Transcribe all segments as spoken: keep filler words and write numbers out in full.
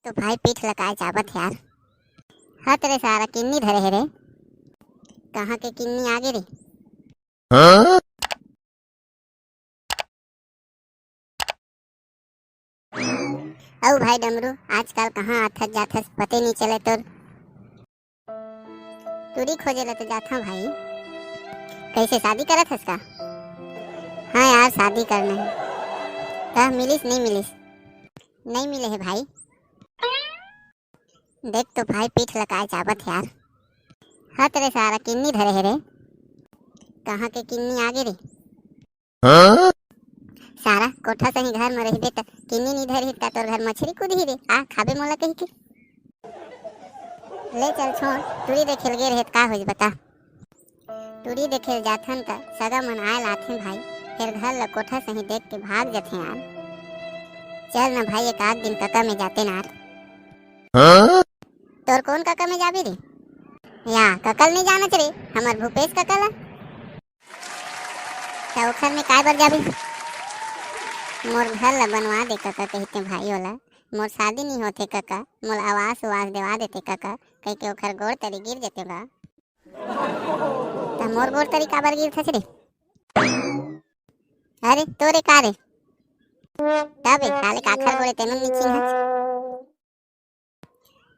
तो भाई पीठ लकाए चाबत यार। हत रे सारा किन्नी धरे हे रे। कहाँ के किन्नी आगे रे? हाँ? अउ भाई डमरू, आजकल कहाँ आथस जाथस, पते नहीं चले तोर। टूरी खोजे ला तो जाथंव भाई। कैसे, शादी करत हस का? हाँ यार, शादी करना है। त मिलिस नहीं मिलिस? नहीं मिले है भाई। देख तो भाई पीठ लकाए चाबत यार। हत रे सारा किन्नी धरे हे रे। कहाँ के किन्नी आगे रे? हाँ? सारा कोठा सही घर में रहिबे त किन्नी नी धरही त तोर घर मछरी कूदही रे, आ खाबे मोला कहिके। ले चल छोड़, टूरी देखे ल गे रहे त का होइस बता। टूरी देखे ल जाथन त सगा मन आए लाथें भाई, फेर घर ल कोठा सही देख के भाग जथे यार। चल न भाई, एक आध दिन कका में जाते नार। हाँ? तोर कौन कका में जाबे रे? या कका ल नहीं जानत रे, हमर भूपेश कका ला। त ओखर में काय बर जाबे? मोर घर ला बनवा दे कका कहिते भाई ओला। मोर शादी नहीं होथे कका, मोला आवास उवास देवा देते कका, कहिके ओखर गोड़ तरी गिर जते बा। त मोर गोड़ तरी काबर गिरथस रे? अरे तोरे का रे? तबे साले काखर गोड़े तेनो नी चिन्हस।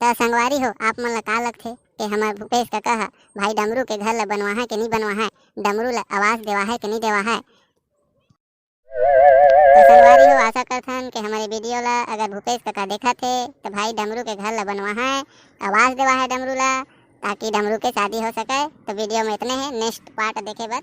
त संगवारी हो, आप मन ला का लगथे के हमर भूपेश कका ह भाई डमरू के घर ला बनवाहा के नी बनवाहा, डमरू ला आवास देवाहा के नी देवाहा? तो संगवारी हो, आशा करथन कि हमारे वीडियो ला अगर भूपेश कका देखत हे तो भाई डमरू के घर ला बनवाहा, आवास देवाहा डमरू ला, ताकि डमरू के शादी हो सके। तो वीडियो में इतने हे, नेक्स्ट पार्ट देखे बर